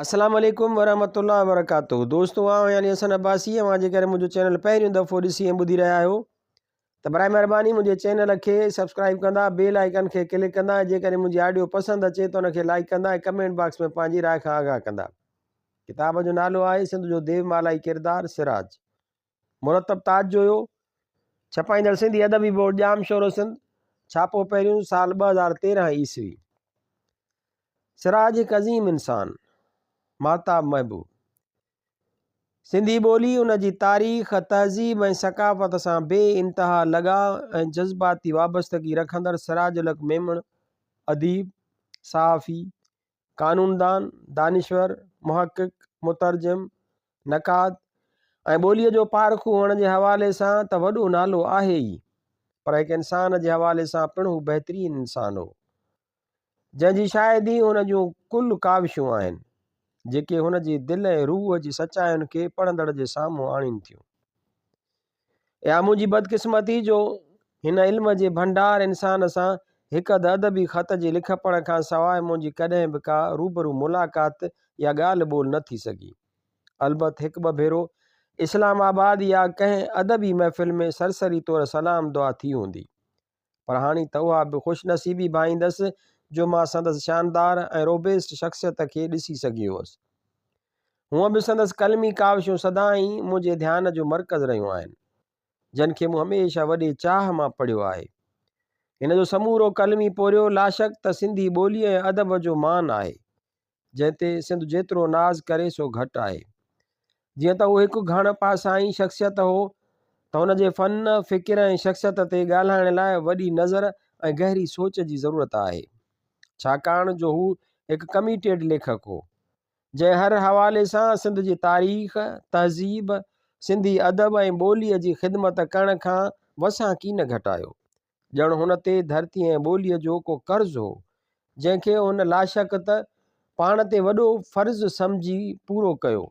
السلام عليڪم ورحمة الله وبرڪاته دوستو آئون آهيان علي حسن عباسي اوهان جيڪڏهن منهنجو چينل پهريون دفعو ڏسي ۽ ٻڌي رهيا آهيو ته برائي مهرباني منهنجي چينل کي سبسڪرائب ڪندا بيل آئيڪن کي ڪلڪ ڪندا ۽ جيڪڏهن منهنجي آڊيو پسند اچي ته ان کي لائڪ ڪندا ۽ ڪمينٽ باڪس ۾ پنهنجي راء کان آگاهه ڪندا ڪتاب جو نالو آهي سنڌ جو ديومالائي ڪردار سراج مرتب تاج جويو ڇپائيندڙ سنڌي ادبي بورڊ ڄام شورو سنڌ ڇاپو پهريون سال 2013 عيسوي سراج هڪ عظيم انسان، ماهتاب محبوب. سنڌي ٻولي، ان جي تاريخ، تهذيب ۽ ثقافت سان بي انتها لڳاء ۽ جذباتي وابستگي رکندڙ سراج الحق ميمڻ اديب، صحافي، قانوندان، دانشور، محقق، مترجم، نقاد ۽ ٻوليء جو پارکو هئڻ جي حوالي سان ته وڏو نالو آهي ئي، پر هڪ انسان جي حوالي سان پڻ هو بهترين انسان هو. جنهن جي شاهدي هن جون ڪل ڪاوشون آهن، جيڪي هن جي دل ۽ روح جي سچاين کي پڙهندڙ جي سامهون آڻين ٿيون. اها منهنجي بدقسمتي جو هن علم جي ڀنڊار انسان سان هڪ اڌ ادبي خط جي لکپڙهه کان سواء منهنجي ڪڏهن به ڪا روبرو ملاقات يا ڳالهه ٻولهه نه ٿي سگهي. البت هڪ ٻه ڀيرو اسلام آباد يا ڪنهن ادبي محفل ۾ سرسري طور سلام دعا ٿي هوندي. پر هاڻي ته اها به خوش نصيبي ڀائيندس جو مان سندس شاندار ۽ روبيسٽ شخصيت کي ڏسي سگهي هئس. هونء به سندس قلمي ڪاوشون سدائين منهنجي ڌيان جو مرڪز رهيون آهن، جن کي مون هميشه وڏي چاهه مان پڙهيو آهي. هن جو سمورو قلمي پورهيو لاشڪ ته سنڌي ٻوليء ۽ ادب جو مان آهي. جنهن تي سنڌ جيترو ناز ڪري سو گهٽ آهي. جيئن ته هو هڪ گهڻ پاسائين شخصيت هو ته هن جي فن، فڪر ۽ شخصيت تي ڳالهائڻ لاء وڏي نظر ۽ گهري سوچ جي ضرورت آهي. ڇاڪاڻ جو هو هڪ ڪميٽيڊ ليکڪ هو، جنهن هر حوالي سان سنڌ جي تاريخ، تهذيب، سنڌي ادب ۽ ٻوليء جي خدمت ڪرڻ کان وسان ڪين گهٽايو. ڄڻ هن تي ڌرتي ۽ ٻوليء جو ڪو قرض هو، جنهن کي هن لاشڪ ته پاڻ تي وڏو فرض سمجهي پورو ڪيو.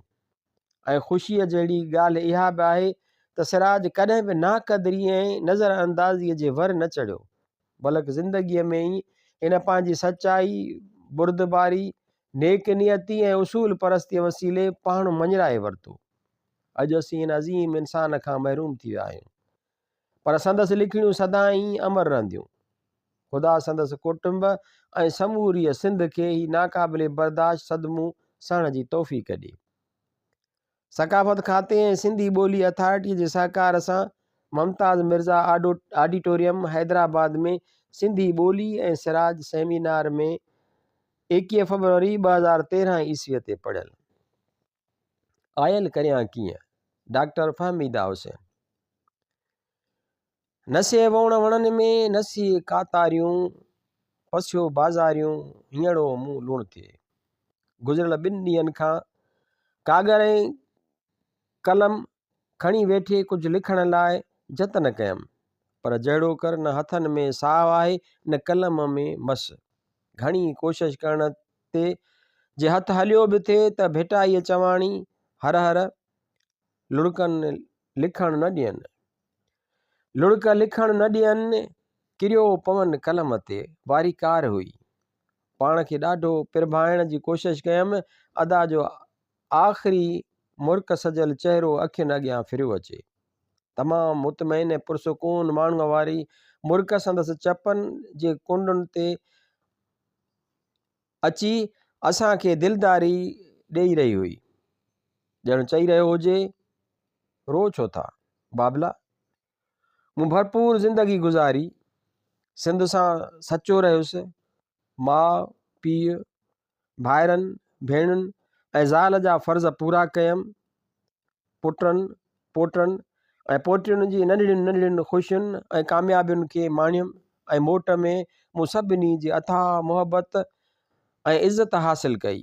۽ خوشيء جهڙي ڳالهه اها به آهي ته سراج ڪڏهن به ناقدري ۽ نظر اندازيء جي ور نه چڙهيو، بلڪ زندگيء ۾ ئي هن پنهنجي سچائي، بردباري، نيڪ نيتي ۽ اصول پرستيء وسيلي پاڻ مڃرائي ورتو. اڄ اسين هن عظيم انسان کان محروم ٿي ويا آهيون. پر سندس لکڻيون سدائين امر رهنديون. خدا سندس ڪٽنب ۽ سموريء سنڌ کي هي ناقابل برداشت صدمو سهڻ جي توفيق ڏي. ثقافت کاتي ۽ سنڌي ٻولي اٿارٽيء جي سهڪار سان ممتاز مرزا آڊيٽوريم حيدرآباد ۾ سنڌي ٻولي ۽ سراج سيمينار ۾ 21 فبروري 2013 عيسويء تي پڙهيل. آيل ڪريان ڪيئن؟ ڊاڪٽر فهميده حسين. نسي ووڻ وڻن ۾، نسي ڪاتاريون، پسيو بازاريون، هينئڙو مون لوڻ ٿئي. گذريل ٻن ڏينهن کان ڪاڳر ۽ قلم کڻي ويٺي ڪجهه لکڻ لاء جتن ڪيم، پر جهڙوڪر نه هٿن ۾ ساهه آهي نه قلم ۾ مس. گهڻي ڪوشش ڪرڻ تي جي هٿ هليو به ٿي ته ڀٽائيء چواڻي هر هر لڙڪن لکڻ نه ڏين. لڙڪ لکڻ نه ڏين، ڪريو پون قلم تي واري ڪار هئي. پاڻ کي ڏاڍو پرڀائڻ جي ڪوشش ڪيم، ادا جو آخري مرڪ سجل چهرو اکين اڳيان ڦريو اچي. تمام مطمئن ۽ پرسڪون ماڻهوء واري مرڪ سندس چپن جي ڪنڊن تي اچي اسان کي دلداري ڏيئي رهي هئي. ڄڻ چئي رهيو هجي، روئو ڇو ٿا، بابلا؟ مون ڀرپور زندگي گذاري، سنڌ سان سچو رهيس، ماء، پيء، ڀائرن، ڀيڻن ۽ زال جا فرض پورا ڪيم، پٽن، پوٽن ۽ پوٽين جي ننڍڙين ننڍڙين خوشين ۽ ڪاميابين کي ماڻيم ۽ موٽ ۾ مون سڀني جي اٿاهه محبت ۽ عزت حاصل ڪئي.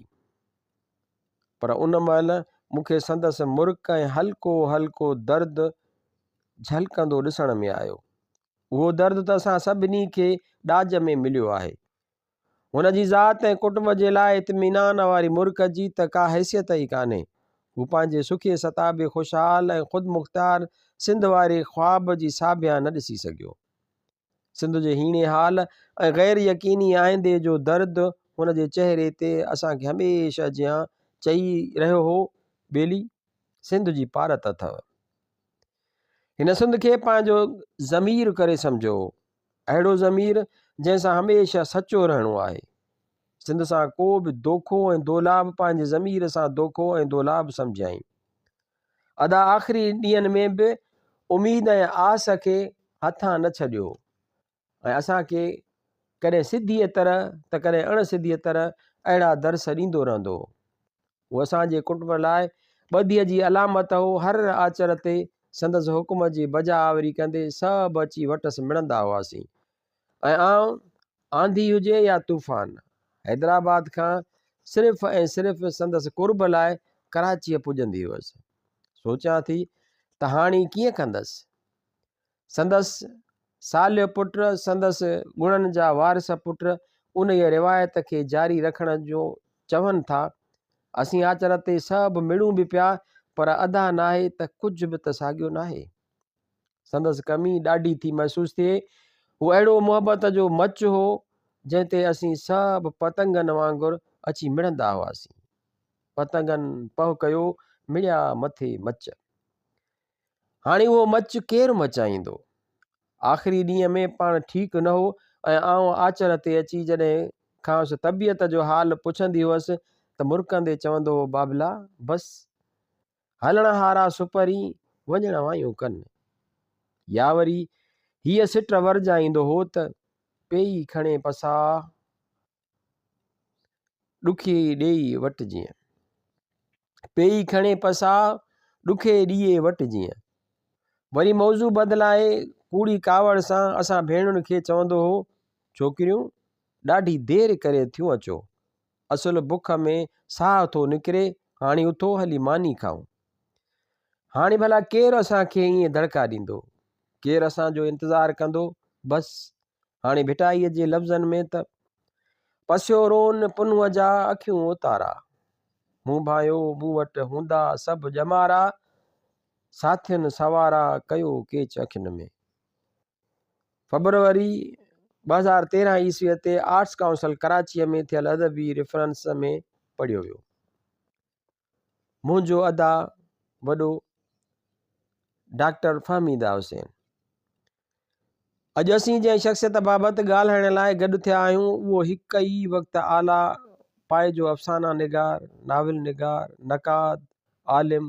پر ان مهل مون کي سندس مرڪ ۽ هلڪو هلڪو درد جهلڪندو ڏسڻ ۾ آيو. اهو درد ته اسان سڀني کي ڏاج ۾ مليو آهي. هن جي ذات ۽ ڪٽنب جي لاء اطمينان واري مرڪ جي ته ڪا حيثيت ئي ڪانهي. هو پنهنجي سکي ستابي خوشحال ۽ خودمختيار سنڌ واري خواب جي ساڀيان نه ڏسي سگهيو. سنڌ جي هيڻي حال ۽ غير يقيني آئيندي جو درد هن جي چهري تي اسان کي هميشه جيان چئي رهيو هو، ٻيلي، سنڌ جي پارت اٿئو. هن سنڌ کي پنهنجو ضمير ڪري سمجهيو هو. اهڙو ضمير جنهن سان هميشه سچو رهڻو آهي. سنڌ سان ڪو به دوکو ۽ دولاب پنهنجي ضمير سان دوکو ۽ دولاب سمجهيائين. ادا آخري ڏينهن ۾ به اميد ۽ آس کي هٿان نه ڇڏيو ۽ اسان کي ڪڏهن سڌيء طرح ته ڪڏهن اڻ سڌيء طرح اهڙا درس ڏيندو رهندو هو. هو اسان جي ڪٽنب لاء ٻڌيء جي علامت هو. هر آچر تي سندس حڪم جي بجا آوري ڪندي سڀ اچي وٽس مڙندا هئاسين ۽ آئون آنڌي هجي يا طوفان، حيدرآباد کان صرف ۽ صرف سندس قرب لاء ڪراچيء پڄندي هئس. سوچيان ٿي ته هاڻي ڪيئن ڪندس؟ سندس صالح پٽ، سندس گڻن جا وارث پٽ انهيء روايت کي جاري رکڻ جو چون ٿا. اسين آچر تي سڀ مڙون به پيا، پر ادا ناهي ته ڪجهه به ته ساڳيو ناهي. سندس ڪمي ڏاڍي ٿي محسوس ٿئي. هو اهڙو محبت جو مچ هو، جنهن تي اسين سڀ پتنگن وانگر اچي مڙندا هئاسين. پتنگن پهه ڪيو، مڙيا مٿي مچ. هاڻي اهو مچ ڪير مچائيندو؟ آخري ڏينهن ۾ پاڻ ٺيڪ نه هو ۽ آئون آچر تي اچي جڏهن کانئس طبيعت جو حال پڇندي هئس ته مرڪندي چوندو هو بابلا بس هلڻ هارا سپرين وڃڻ وايون ڪن. يا وري هيء سٽ ورجائيندو هو ته پيئي کڻي پساهه ڏکي ڏيئي وٽ جيئن. پيئي کڻي پساهه، ڏکي ڏيئي وٽ جيئن. وري موضوع بدلائي ڪوڙي ڪاوڙ سان اسان ڀيڻن کي چوندو هو، ڇوڪريون! ڏاڍي دير ڪري ٿيون اچو. اصل بک ۾ ساهه ٿو نڪري، هاڻي اٿو هلي ماني کائون. هاڻي ڀلا ڪير اسان کي ائين دڙڪا ڏيندو؟ ڪير اسان جو انتظار ڪندو؟ بس هاڻي ڀٽائيء جي لفظن ۾ ته. پسيو رون پنهونء جا اکيون اوتارا. مون ڀانئيو مون وٽ هوندا سڀ ڄمارا. ساٿين سوارا ڪيو ڪيچ اکين ۾. فبروري 2013 عيسويء تي آرٽس ڪائونسل ڪراچيء ۾ ٿيل ادبي ريفرنس ۾ پڙهيو ويو. منهنجو ادا وڏو ڊاڪٽر فهميده حسين. اڄ اسين جنهن شخصيت بابت ڳالهائڻ لاء گڏ ٿيا آهيون اهو هڪ ئي وقت اعليٰ پائي جو افسانه نگار، ناول نگار، نقاد، عالم،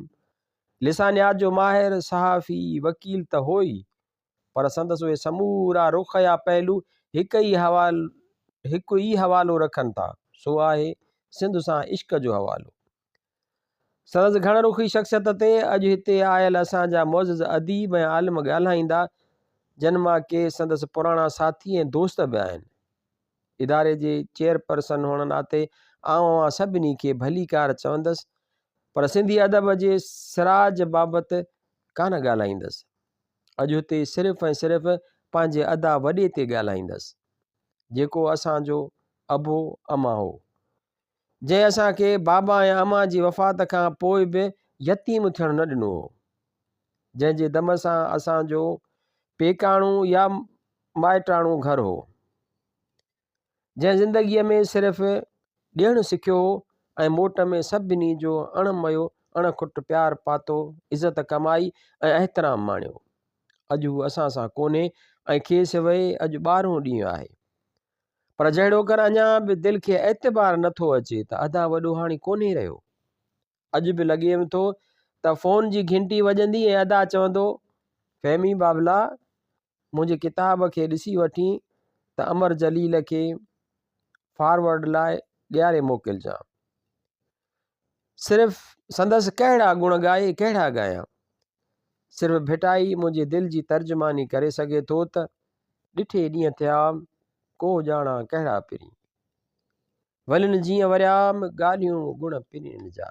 لسانيات جو ماهر، صحافي، وڪيل ته هو ئي پر سندس اهي سمورا رخ يا پهلو هڪ ئي هڪ ئي حوالو رکن ٿا، سو آهي سنڌ سان عشق جو حوالو. سندس گهڻ رخي شخصيت تي اڄ هتي آيل اسان جا معزز اديب ۽ عالم ڳالهائيندا، جن مان ڪي سندس پراڻا ساٿي ۽ دوست به آهن. اداري جي چيئرپرسن هئڻ ناتي آئون اوهان سڀني کي ڀليڪار چوندس، پر سنڌي ادب جي سراج بابت ڪانه ڳالهائيندس. اڄ هتي صرف ۽ صرف پنهنجي ادا وڏي تي ڳالهائيندس، جيڪو اسان جو ابو امان هو. جنهن اسان کي بابا ۽ امان جي وفات کان پوء به يتيم ٿيڻ نه ڏنو هو. جنهن جي دم سان اسان جو پيڪاڻو يا مائٽاڻو گهر هو. جنهن زندگيء ۾ صرف ڏيڻ سکيو هو ۽ موٽ ۾ سڀني جو اڻ ميو اڻ کٽ پيار پاتو، عزت ڪمائي ۽ احترام ماڻيو. اڄ هو اسان سان ڪونهي ۽ کيس وئي اڄ ٻارهون ڏينهن آهي. پر جهڙوڪر اڃا به دل کي اعتبار نه ٿو اچي ته ادا وڏو هاڻي ڪونهي رهيو. اڄ به لڳيم ٿو ته فون جي گهنٽي وڄندي ۽ ادا چوندو، فهمي بابلا! منهنجي ڪتاب کي ڏسي وٺين ته امر جليل کي فارورڊ لاء ڏياري موڪلجان. صرف سندس ڪهڙا گڻ ڳائي ڪهڙا ڳايان. صرف ڀٽائي منهنجي دل جي ترجماني ڪري سگهي ٿو ته، ڏٺي ڏينهن ٿيا، ڪو ڄاڻان ڪهڙا پرين. ولين جيئن وريام، ڳالهيون گڻ پرين جا.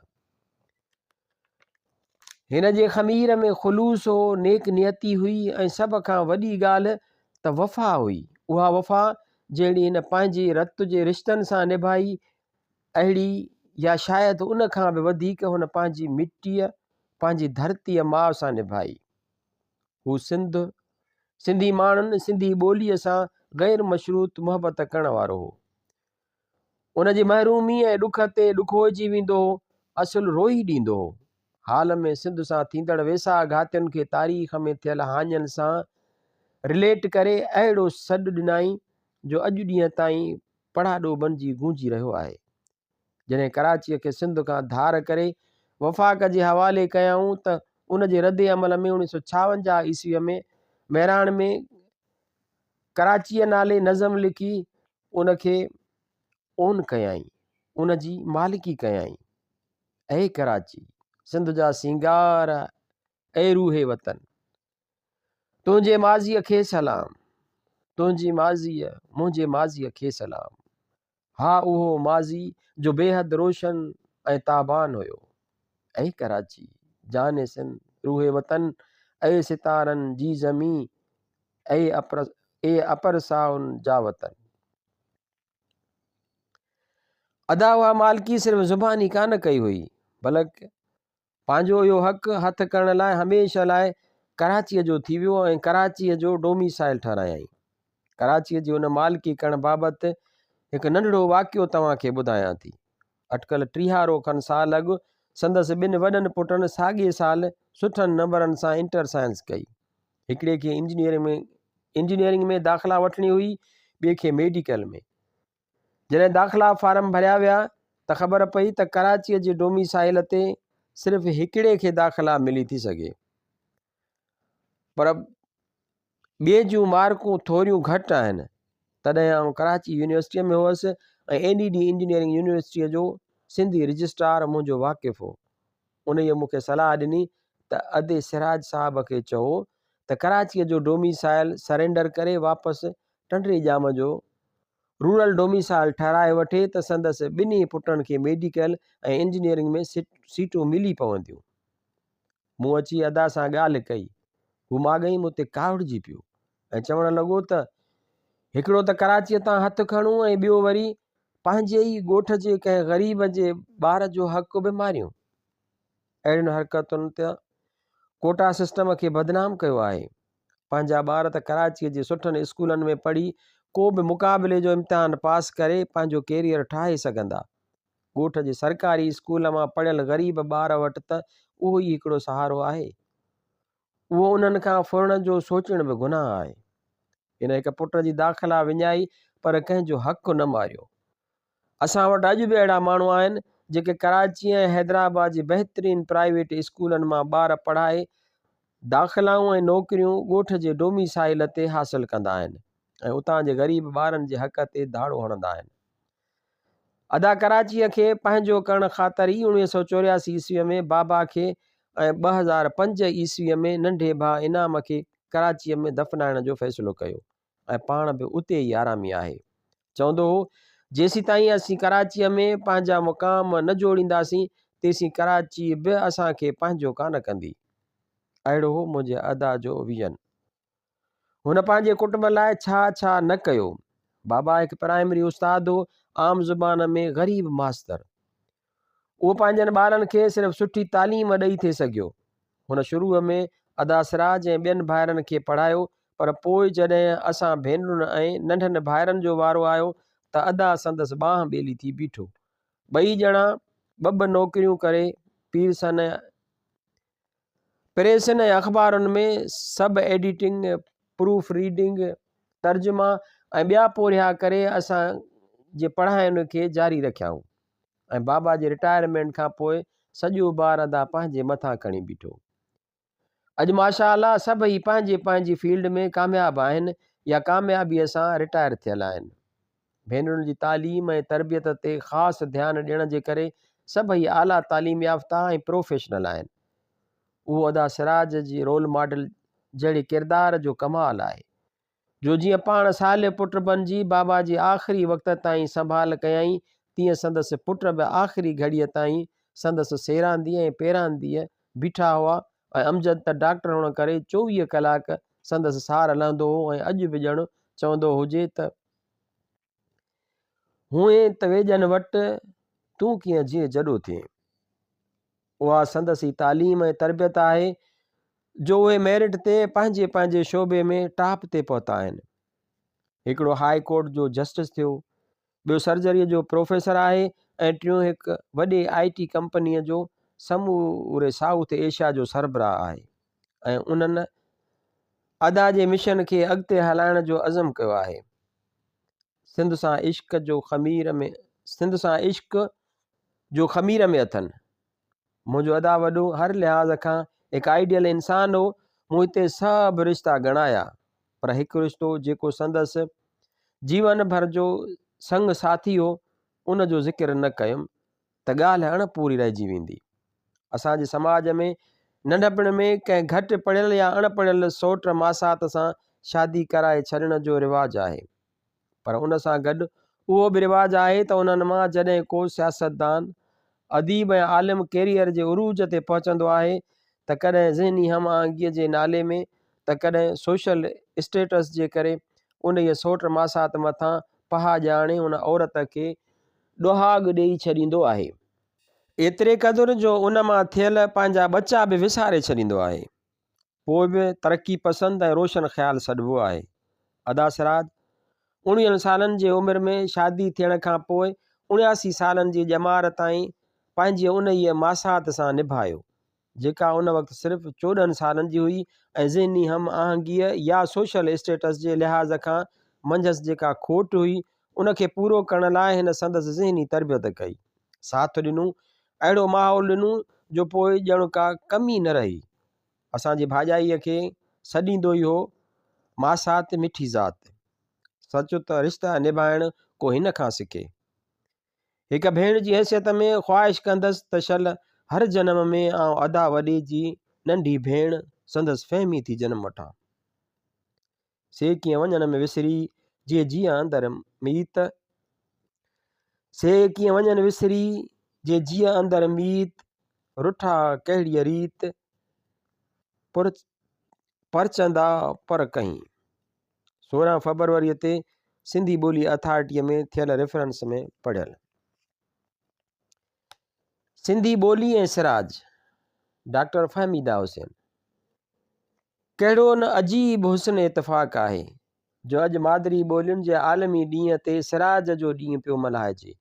هن جي خمير ۾ خلوص هو، نيڪ نيتي هئي ۽ سڀ کان وڏي ڳالهه ته وفا هئي. اها وفا جهڙي هن پنهنجي رت جي رشتن سان نڀائي، اهڙي يا شايد ان کان به وڌيڪ هن پنهنجي مٽيء، پنهنجي ڌرتيء ماء سان نڀائي. هو سنڌ، سنڌي ماڻهن، سنڌي ٻوليء سان غير مشروط محبت ڪرڻ وارو هو. ان جي محرومي ۽ ڏک تي ڏکوئجي ويندو هو اصل روئي ڏيندو هو. حال ۾ سنڌ سان ٿيندڙ ويساهه گهاتين کي تاريخ ۾ ٿيل هاڃن سان رليٽ ڪري اهڙو سڏ ڏنائين جو اڄ ڏينهن تائين پڙاڏو بنجي گونجي رهيو آهي. جڏهن ڪراچيء کي سنڌ کان ڌار ڪري وفاق جي حوالي ڪيائون ته ان جي رد عمل ۾ 1956 عيسويء ۾ مهراڻ ۾ ڪراچيء نالي نظم لکي ان کي اون ڪيائين، ان جي مالڪي ڪيائين. اي ڪراچي! سنڌ جا سينگار، اي روح وطن! تنهنجي ماضيء کي سلام، تنهنجي ماضيء منهنجي ماضيء کي سلام. ها اهو ماضي جو بيحد روشن ۽ تابان هيو. اي ڪراچي! جان سنڌ، روح وطن، اي ستارن جي زمين، اي اپرسائن جا وطن. ادا اها مالڪي صرف زباني ڪانه ڪئي هئي، بلڪ پنهنجو اهو حق هٿ ڪرڻ لاء هميشه لاء ڪراچيء جو ٿي ويو ۽ ڪراچيء جو ڊوميسائل ٺهرايائين. ڪراچيء جي ان مالڪي ڪرڻ بابت هڪ ننڍڙو واقعو توهان کي ٻڌايان ٿي. اٽڪل ٽيهارو کن سال اڳ سندس ٻن وڏن پٽن ساڳئي سال سٺن نمبرن سان انٽر سائنس ڪئي. هڪڙي کي انجنيئرنگ ۾ داخلا وٺڻي هئي، ٻئي کي ميڊيڪل ۾. جڏهن داخلا فارم ڀريا ويا ته خبر پئي ته ڪراچيء جي ڊوميسائل تي صرف هڪڙي کي داخلا ملي ٿي سگهي پر ٻئي جون مارڪون ٿوريون گهٽ آهن. تڏهن آئون ڪراچي يونيورسٽيء ۾ هئس ۽ اين اي ڊي انجنيئرنگ يونيورسٽيء جو سنڌي رجسٽرار منهنجو واقف هو. انهيء مون کي صلاح ڏني ته ادي سراج صاحب کي چئو ته ڪراچيء جو ڊوميسائل سرينڊر ڪري واپس ٽنڊي ڄام جو رورل ڊوميسائل ٺهرائي وٺي ته سندس ٻنهي پٽن کي ميڊيڪل ۽ انجنيئرنگ ۾ سيٽون ملي پونديون. مون اچي ادا سان ڳالهه ڪئي. هو ماڳهين مون تي ڪاوڙجي پيو ۽ چوڻ لڳو ته هڪڙو ته ڪراچيء تان هٿ کڻون ۽ ٻيو وري پنهنجي ئي ڳوٺ جي ڪنهن غريب جي ٻار جو حق به ماريون. اهڙين حرڪتن ته ڪوٽا سسٽم کي بدنام ڪيو آهي. پنهنجا ٻار ته ڪراچيء جي سٺن اسڪولن ۾ پڙهي ڪو به مقابلي جو امتحان پاس ڪري پنهنجو ڪيريئر ٺاهي سگهندا. ڳوٺ جي سرڪاري اسڪول مان پڙهيل غريب ٻار وٽ ته اهو ئي هڪڙو سهارو آهي. اهو انهن کان ڦرڻ جو سوچڻ به گناهه آهي. هن هڪ پٽ جي داخلا وڃائي پر ڪنهن جو حق نه ماريو. اسان وٽ اڄ به اهڙا ماڻهو آهن جيڪي ڪراچي ۽ حيدرآباد جي بهترين پرائيويٽ اسڪولن مان ٻار پڙهائي داخلائون ۽ نوڪريون ڳوٺ جي ڊوميسائيل تي حاصل ڪندا آهن ۽ اتان جي غريب ٻارن جي حق تي ڌاڙو هڻندا آهن. ادا ڪراچيء کي پنهنجو ڪرڻ خاطر ئي 1984 عيسويء ۾ بابا کي ۽ 2005 عيسويء ۾ ننڍي ڀاء انعام کي ڪراچيء ۾ دفنائڻ جو فيصلو ڪيو. ۽ پاڻ به اتي ئي آرامي آهي. چوندو هو، جيسيتائين اسين ڪراچيء ۾ پنهنجا مقام نه جوڙينداسين، تيسين ڪراچي به اسان کي پنهنجو ڪانه ڪندي. اهڙو هو منهنجي ادا جو ويزن. هن پنهنجي ڪٽنب لاء ڇا ڇا نه ڪيو. بابا هڪ پرائمري استاد هو، عام زبان ۾ غريب ماستر. اهو پنهنجن ٻارن کي صرف سٺي تعليم ڏئي ٿي سگهيو. هن شروع ۾ ادا سراج ۽ ٻين ڀائرن کي پڙهايو پر پوء جڏهن اسان ڀينرن ۽ ننڍن ڀائرن جو وارو آيو ته ادا سندس ٻانهن ٻيلي ٿي بيٺو. ٻئي ڄڻا ٻه ٻه نوڪريون ڪري پيرسن ۽ پريسن ۽ اخبارن ۾ سب ايڊيٽنگ، پروف ريڊنگ، ترجما ۽ ٻيا پورهيا ڪري اسان جي پڙهائين کي جاري رکيائون ۽ بابا جي رٽائرمينٽ کان پوء سڄو بار ادا پنهنجي مٿان کڻي بيٺو. اڄ ماشاء الله سڀئي پنهنجي پنهنجي فيلڊ ۾ ڪامياب آهن يا ڪاميابيء سان رٽائر ٿيل آهن. ڀينرن جي تعليم ۽ تربيت تي خاص ڌيان ڏيڻ جي ڪري سڀئي اعليٰ تعليم يافته ۽ پروفيشنل آهن. اهو ادا سراج جي رول ماڊل جهڙي ڪردار جو ڪمال آهي، جو جيئن پاڻ صالح پٽ بنجي بابا جي آخري وقت تائين سنڀال ڪيائين، تيئن سندس پٽ به آخري گهڙيء تائين سندس سيرانديء ۽ پيرانديء بيٺا هئا ۽ امجد ته ڊاڪٽر هئڻ ڪري 24 ڪلاڪ سندس سار لهندو هو ۽ اڄ به ڄڻ چوندو هجي ته هونئن ته ويڄن وٽ تون ڪيئن جيئن جڏو ٿئين. اها سندس ئي تعليم ۽ تربيت آهي جو اهي ميرٽ تي پنهنجي پنهنجي شعبي ۾ ٽاپ تي پهتا آهن. هڪڙو هاء ڪورٽ جو جسٽس ٿيو، ٻيو سرجريء جو پروفيسر آهي ۽ ٽيون هڪ وڏي آء ٽي ڪمپنيء جو سموري سائوٿ ايشيا جو سربراهه آهي ۽ انهن ادا جي مشن کي اڳتي هلائڻ جو عزم ڪيو آهي. سنڌ سان عشق جو خمير ۾ سنڌ سان عشق جو خمير ۾ اٿن. منهنجو ادا وڏو هر لحاظ کان هڪ آئيڊيل انسان هو. مون هتي سڀ رشتا ڳڻايا پر هڪ رشتو جيڪو سندس جيون ڀر جو سنگ ساٿي هو ان جو ذڪر نه ڪيم ته ڳالهه اڻ پوري رهجي ويندي. اسان جي سماج ۾ ننڍپڻ ۾ ڪنهن گهٽ پڙهيل يا اڻ پڙهيل سئوٽ ماسات سان شادي ڪرائي ڇڏڻ جو رواج آهي. پر ان سان گڏ اهو به رواج آهي ته انهن مان جڏهن ڪو سياستدان، اديب ۽ عالم ڪيريئر جي عروج تي پهچندو آهي ته ڪڏهن ذهني هم آهنگيء جي نالي ۾ ته ڪڏهن سوشل اسٽيٽس جي ڪري انهيء سئوٽ ماسات مٿان پها ڄاڻي ان عورت کي ڏهاڳ ڏيئي ڇڏيندو آهي. ايتري قدر جو ان مان ٿيل پنهنجا ٻچا به وساري ڇڏيندو آهي. پوء به ترقي پسند ۽ روشن خيال سڏبو آهي. ادا سراج اوڻويهن سالن جي عمر ۾ شادي ٿيڻ کان پوء اوڻياسي سالن جي ڄمار تائين پنهنجي انهيء ماسات سان نڀايو، جيڪا ان وقت صرف 14 سالن جي هئي ۽ ذهني هم آهنگيء يا سوشل اسٽيٽس جي لحاظ کان منجهس جيڪا کوٽ هئي، ان کي پورو ڪرڻ لاء هن سندس ذهني تربيت ڪئي، ساٿ ڏنو، اهڙو ماحول ڏنو جو پوء ڄڻ ڪا ڪمي نه رهي. اسان جي ڀاڄائيء کي سڏيندو ئي هو ماسات مٺي ذات. سچ ته رشتا نڀائڻ ڪو هن کان سکي. هڪ ڀيڻ جي حيثيت ۾ خواهش ڪندس ته شل هر جنم ۾ آئون ادا وڏي جي ننڍي ڀيڻ سندس فهمي ٿي جنم وٺان. سي ڪيئن وڃن ۾ وسري، جي جيء اندر ميت. سي ڪيئن وڃن وسري، جي جيء اندر ميت. رٺا ڪهڙيء ريت، پر پرچندا پر ڪهين. 16 فبروريء تي سنڌي ٻولي اٿارٽيء ۾ ٿيل ريفرنس ۾ پڙهيل. سنڌي ٻولي ۽ سراج، ڊاڪٽر فهميده حسين. ڪهڙو نه عجيب حسن اتفاق آهي جو اڄ مادري ٻولين جي عالمي ڏينهن تي سراج جو ڏينهن پيو ملهائجي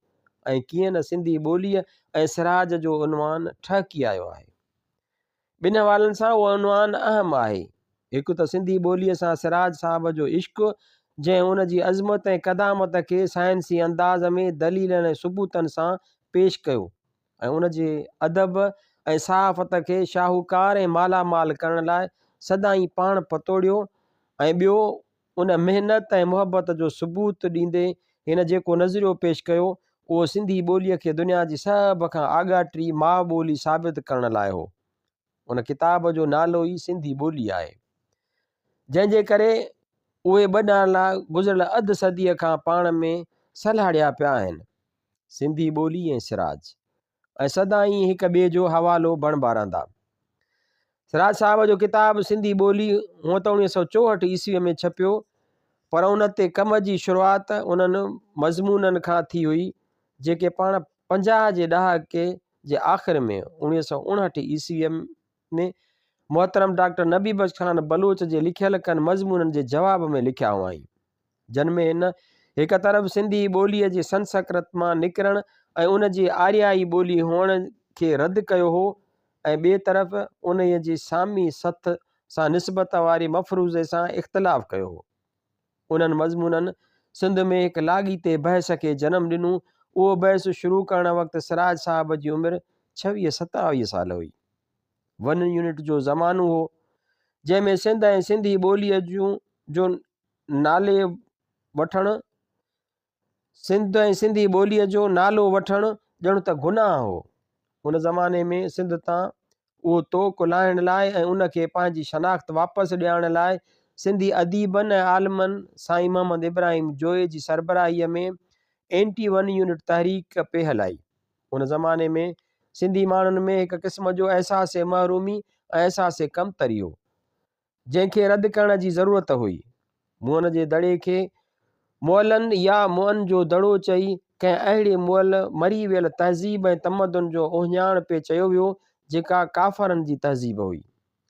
۽ ڪيئن نه سنڌي ٻوليء ۽ سراج جو عنوان ٺهڪي آيو آهي. ٻن حوالن سان اهو عنوان اهم آهي. هڪ ته سنڌي ٻوليء سان سراج صاحب جو عشق جنهن ان جي عظمت ۽ قدامت کي سائنسي انداز ۾ دليلن ۽ ثبوتن سان پيش ڪيو ۽ ان جي ادب ۽ صحافت کي شاهوڪار ۽ مالا مال ڪرڻ لاء سدائين پاڻ پتوڙيو ۽ ٻيو ان محنت ۽ محبت جو ثبوت ڏيندي هن جيڪو نظريو پيش ڪيو اهو سنڌي ٻوليء کي دنيا جي سڀ کان آڳاٽي ماء ٻولي ثابت ڪرڻ لاء هو. ان ڪتاب جو نالو ئي سنڌي ٻولي آهي. جنهن جي ڪري اهي ٻه نالا گذريل اڌ صديء کان پاڻ ۾ سلهاڙيا پيا آهن. سنڌي ٻولي ۽ سراج ۽ سدائين هڪ ٻئي جو حوالو بڻبا رهندا. سراج صاحب جو ڪتاب سنڌي ٻولي هونء ته 1964 عيسويء ۾ ڇپيو، پر ان تي ڪم جي شروعات انهن مضمونن کان ٿي هئي، جيڪي پاڻ 50 جي ڏهاڪي جي آخر ۾ 1959 عيسويء ۾ محترم ڊاڪٽر نبي بخش خان بلوچ جي لکيل ڪن مضمونن جي جواب ۾ لکيا هئائين. جن ۾ هن هڪ طرف سنڌي ٻوليء جي سنسڪرت مان نڪرڻ ۽ ان جي آريائي ٻولي هئڻ کي رد ڪيو هو ۽ ٻئي طرف انهيء جي سامي سٿ سان نسبت واري مفروضي سان اختلاف ڪيو هو. انهن مضمونن سنڌ ۾ هڪ لاڳيتي بحث کي جنم ڏنو. اهو بحث شروع ڪرڻ وقت سراج صاحب جي عمر ڇويهه ستاويهه سال هئي. ون يونٽ جو زمانو هو، جنهن ۾ سنڌ ۽ سنڌي ٻوليء جون جو نالي وٺڻ، سنڌ ۽ سنڌي ٻوليء جو نالو وٺڻ ڄڻ ته گناهه هو. ان زماني ۾ سنڌ تان اهو طوق لاهڻ لاء ۽ ان کي پنهنجي شناخت واپس ڏيارڻ لاء سنڌي اديبن ۽ عالمن سائين محمد ابراهيم جويي جي سربراهيء ۾ اينٽي ون يونٽ تحريڪ پئي هلائي. ان زماني ۾ سنڌي ماڻهن ۾ هڪ قسم جو احساس محرومي ۽ احساس ڪمتري هو. جنهن کي رد ڪرڻ جي ضرورت هئي. موئن جي دڙي کي مئلن يا مئن جو دڙو چئي ڪنهن اهڙي مئل مري ويل تهذيب ۽ تمدن جو اهڃاڻ پئي چيو ويو جيڪا ڪافرن جي تهذيب هئي.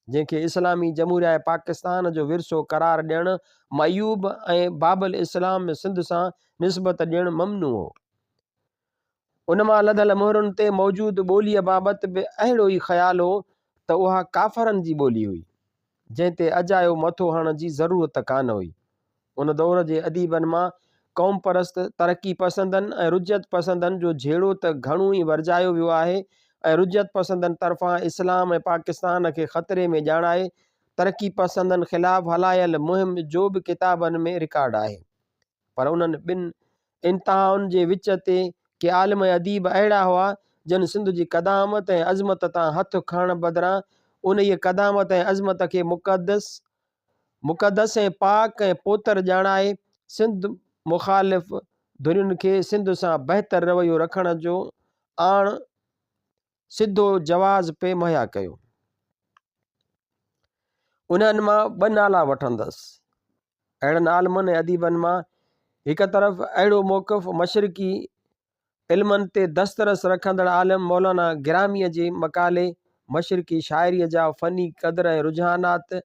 جنهن کي اسلامي جمهوريه پاڪستان جو ورثو قرار ڏيڻ معيوب ۽ باب الاسلام ۾ سنڌ سان نسبت ڏيڻ ممنوع هو. ان مان لڌل مهرن تي موجود ٻوليء بابت به اهڙو ئي خيال هو ته اها ڪافرن جي ٻولي هئي، جنهن تي اجايو مٿو هڻڻ جي ضرورت ڪانه هئي. ان دور جي اديبن مان قومپرست، ترقي پسندن ۽ رجعت پسندن جو جهيڙو ته گهڻو ئي ورجايو ويو آهي ۽ رجعت پسندن طرفان اسلام ۽ پاڪستان کي خطري ۾ ڄاڻائي ترقي پسندن خلاف هلايل مهم جو به ڪتابن ۾ رڪارڊ آهي. پر انهن ٻن انتهائن جي وچ تي ڪي عالم ۽ اديب اهڙا هئا، جن سنڌ جي قدامت ۽ عظمت تان هٿ کڻڻ بدران انهيء قدامت ۽ عظمت کي مقدس مقدس ۽ پاڪ ۽ پوتر ڄاڻائي سنڌ مخالف ڌرين کي سنڌ سان بهتر رويو رکڻ جو آڻ سڌو جواز پئي مهيا ڪيو. انهن مان ٻه نالا وٺندس. اهڙن عالمن ۽ اديبن مان هڪ طرف اهڙو موقف مشرقي علمن تي دسترس رکندڙ عالم مولانا گراميء جي مقالي مشرقي شاعريء جا فني قدر ۽ رجحانات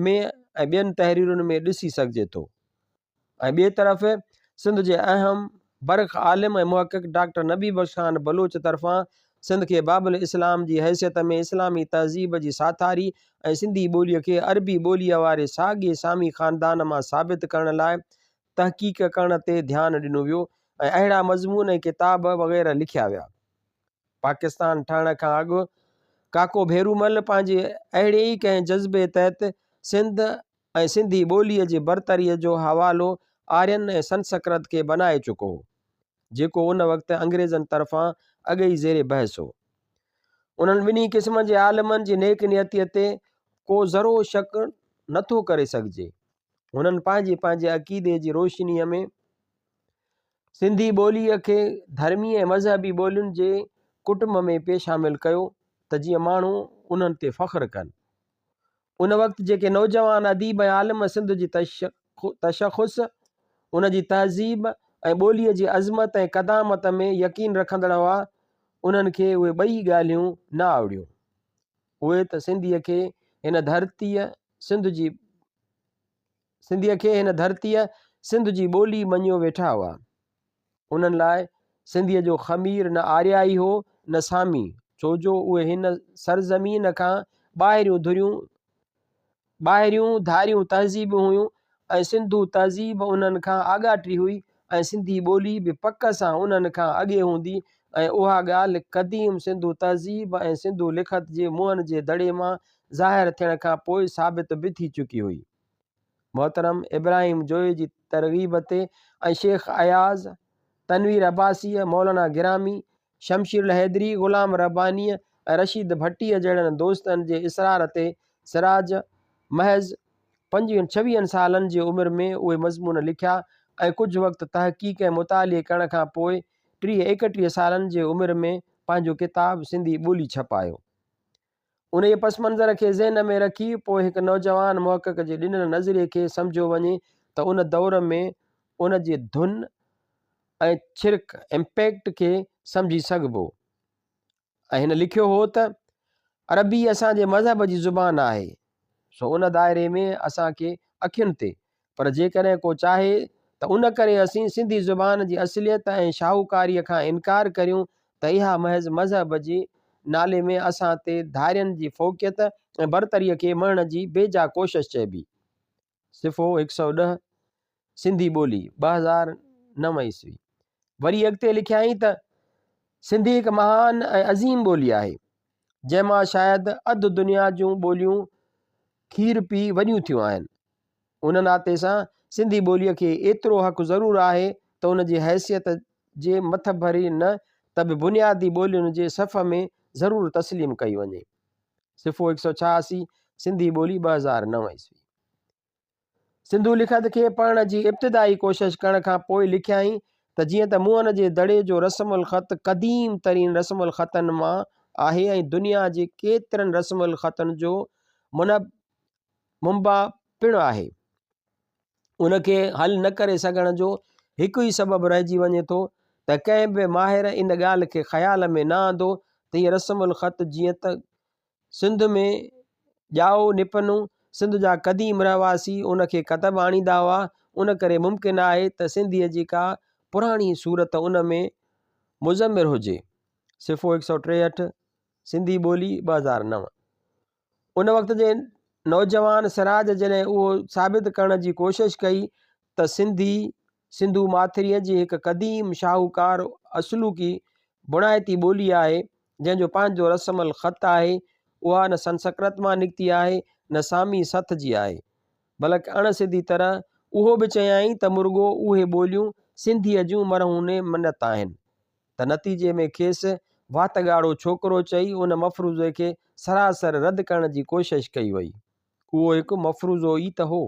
۾ ۽ ٻين تحريرن ۾ ڏسي سگهجي ٿو. ۽ ٻئي طرف سنڌ جي اهم برک عالم ۽ محقق ڊاڪٽر نبي بخش خان بلوچ طرفان سنڌ کي باب الاسلام جي حيثيت ۾ اسلامي تهذيب جي ساٿاري ۽ سنڌي ٻوليء کي عربي ٻوليء واري ساڳئي سامي خاندان مان ثابت ڪرڻ لاء تحقيق ڪرڻ تي ڌيان ڏنو ويو ۽ اهڙا مضمون ۽ ڪتاب وغيره لکيا ويا. پاڪستان ٺهڻ کان اڳ ڪاڪو ڀيرومل پنهنجي اهڙي ئي ڪنهن جذبي تحت سنڌ ۽ سنڌي ٻوليء جي برتريء جو حوالو آرين ۽ سنسڪرت کي بنائي چڪو هو، جيڪو ان وقت انگريزن طرفان اڳ ئي زير بحث هو. انهن ٻنهي قسمن جي عالمن جي نيڪ نيتيء تي ڪو ذرو شڪ نه ٿو ڪري سگهجي. هنن پنهنجي پنهنجي عقيدي جي روشنيء ۾ سنڌي ٻوليء کي ڌرمي ۽ مذهبي ٻولين جي ڪٽنب ۾ پئي شامل ڪيو ته جيئن ماڻهو انهن تي فخر ڪن. ان وقت جيڪي نوجوان اديب ۽ عالم سنڌ جي تشخص، ان جي تهذيب ۽ ٻوليء جي عظمت ۽ قدامت ۾ يقين رکندڙ هئا، انهن کي اهي ٻئي ڳالهيون نه آوڙيون. اهي ته سنڌيء کي هن ڌرتيء سنڌ جي سنڌيء کي هن ڌرتيء سنڌ جي ٻولي مڃيو ويٺا هئا. انهن لاء سنڌيء جو خمير نه آريائي هو نه سامي، ڇو جو اهي هن سرزمين کان ٻاهريون ڌريون، ٻاهريون ڌاريون تهذيبون هيون ۽ سنڌو تهذيب انهن کان آڳاٽي هئي ۽ سنڌي ٻولي به پڪ سان انهن کان اڳي هوندي ۽ اها ڳالهه قديم سنڌو تهذيب ۽ سنڌو لکت جي موهن جي دڙي مان ظاهر ٿيڻ کان پوء ثابت به ٿي چڪي هئي. محترم ابراهيم جويي جي ترغيب تي ۽ شيخ اياز، تنوير عباسيء، مولانا گرامي، شمشير الحيدري، غلام ربانيء ۽ رشيد ڀٽيء جهڙن دوستن جي اصرار تي سراج محض پنجويهن ڇويهن سالن جي عمر ۾ اهي مضمون لکيا ۽ ڪجهه وقت تحقيق ۽ مطالعي ڪرڻ کان پوء ٽيهه ايڪٽيهه سالن جي عمر ۾ پنهنجو ڪتاب سنڌي ٻولي ڇپايو. انهيء پس منظر کي ذهن ۾ رکي پوء هڪ نوجوان محقق جي ڏنل نظريي کي سمجهيو وڃي ته ان دور ۾ ان جي ڌن ۽ ڇرڪ، Impact، کي سمجهي سگهبو ۽ هن لکيو هو ته، عربي اسان جي مذهب جي زبان آهي، سو ان دائري ۾ اسان کي اکين تي، پر جيڪڏهن ڪو چاهي ته ان ڪري اسين سنڌي زبان جي اصليت ۽ شاهوڪاريء کان انڪار ڪريون ته اها محض مذهب جي نالي ۾ اسان تي ڌارين جي فوقيت ۽ برتريء کي مڙهڻ جي بيجا ڪوشش چئبي. صفحو 110، سنڌي ٻولي، 2009 عيسوي. وري اڳتي لکيائين ته، سنڌي هڪ مهان ۽ عظيم ٻولي آهي، جنهن مان شايد اڌ دنيا جون ٻوليون کير پي وڏيون ٿيون آهن. ان ناتي سان سنڌي ٻوليء کي ايترو حق ضرور آهي ته ان جي حيثيت جي مٿڀري نه ته به بنيادي ٻولين جي صف ۾ ضرور تسليم ڪئي وڃي. صفحو 186، سنڌي ٻولي 2009 عيسوي. سنڌو لکت کي پڙهڻ جي ابتدائي ڪوشش ڪرڻ کان پوء لکيائين ته جيئن ته موهن جي دڙي جو رسم الخط قديم ترين رسم الخطن مان آهي ۽ دنيا جي ڪيترن رسم الخطن جو منبع پڻ آهي. ان کي حل نه ڪري سگهڻ جو هڪ ئي سبب رهجي وڃي ٿو ته ڪنهن به ماهر ان ڳالهه کي خيال ۾ نه آندو ته هيء رسم الخط جيئن ته سنڌ ۾ ڄائو نپنو سنڌ جا قديم رهواسي ان کي ڪتب آڻيندا هئا، ان ڪري ممڪن آهي ته سنڌيء جي ڪا پراڻي صورت ان ۾ مضمر هجي. صفحو 163، سنڌي ٻولي، 2009. ان وقت جي نوجوان سراج جڏهن اهو ثابت ڪرڻ جي ڪوشش ڪئي ته سنڌي، سنڌو ماٿريء جي هڪ قديم شاهوڪار اصلوڪي بڻائتي ٻولي آهي، جنهن جو پنهنجو رسم الخط آهي، اها نه سنسڪرت مان نڪتي آهي، نه سامي سٿ جي آهي. بلڪ اڻ سڌي طرح اهو به چيائين ته مرڳو اهي ٻوليون سنڌيء جون مرهون منت آهن. ته نتيجي ۾ کيس وات ڳاڙهو ڇوڪرو چئي ان مفروضي کي سراسر رد ڪرڻ جي ڪوشش ڪئي وئي. اهو هڪ مفروضو ئي ته هو.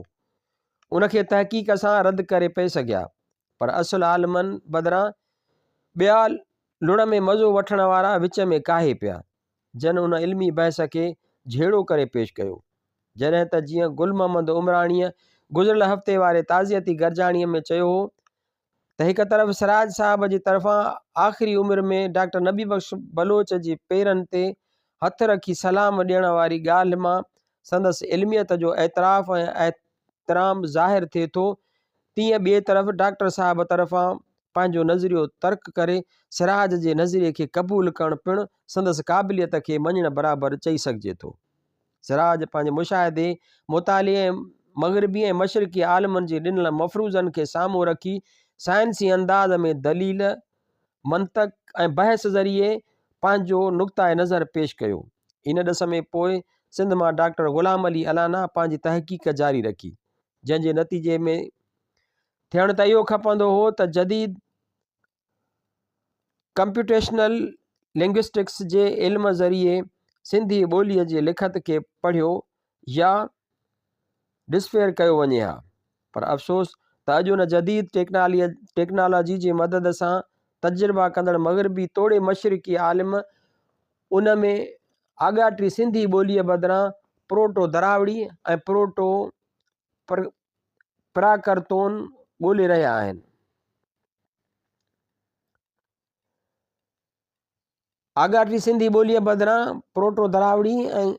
ان کي تحقيق سان رد ڪري پئي سگهيا، پر اصل عالمن بدران ٻيا لڙ ۾ مزو وٺڻ وارا وچ ۾ ڪاهي پيا، جن ان علمي بحث کي جهيڙو ڪري پيش ڪيو. جڏهن ته جيئن گل محمد عمراڻيء گذريل هفتي واري تعزيتي گڏجاڻيء ۾ چيو هو ته هڪ طرف سراج صاحب جي طرفان آخري عمر ۾ ڊاڪٽر نبي بخش بلوچ جي پيرن تي هٿ رکي سلام ڏيڻ واري ڳالهه مان سندس علميت جو اعتراف ۽ احترام ظاهر ٿئي ٿو تيئن ٻئي طرف ڊاڪٽر صاحب طرفان پنهنجو نظريو ترڪ ڪري سراج جي نظريي کي قبول ڪرڻ پڻ سندس قابليت کي مڃڻ برابر چئي سگهجي ٿو. سراج پنهنجي مشاهدي، مطالعي ۽ مغربي ۽ مشرقي عالمن جي ڏنل مفروضن کي سامهون رکي سائنسي انداز ۾ دليل، منطق ۽ بحث ذريعي پنهنجو نقطه نظر پيش ڪيو. ان ڏس ۾ پوء سنڌ مان ڊاڪٽر غلام علي الانا پنهنجي تحقيق جاري رکي، جنهن جي نتيجي ۾ ٿيڻ ته اهو کپندو هو ته جديد ڪمپيوٽيشنل لنگئسٽڪس جي علم ذريعي سنڌي ٻوليء جي لکت کي پڙهيو يا ڊسفيئر ڪيو وڃي ها پر افسوس ته اڄ ان جديد ٽيڪنالاجي جي مدد سان تجربا ڪندڙ مغربي توڙي مشرقي عالم ان ۾ آڳاٽي سنڌي ٻوليء بدران پروٽو دراوڙي ۽ پروٽو پراڪرتون ڳولي رهيا آهن. آڳاٽي سنڌي ٻوليء بدران پروٽو دراوڙي ۽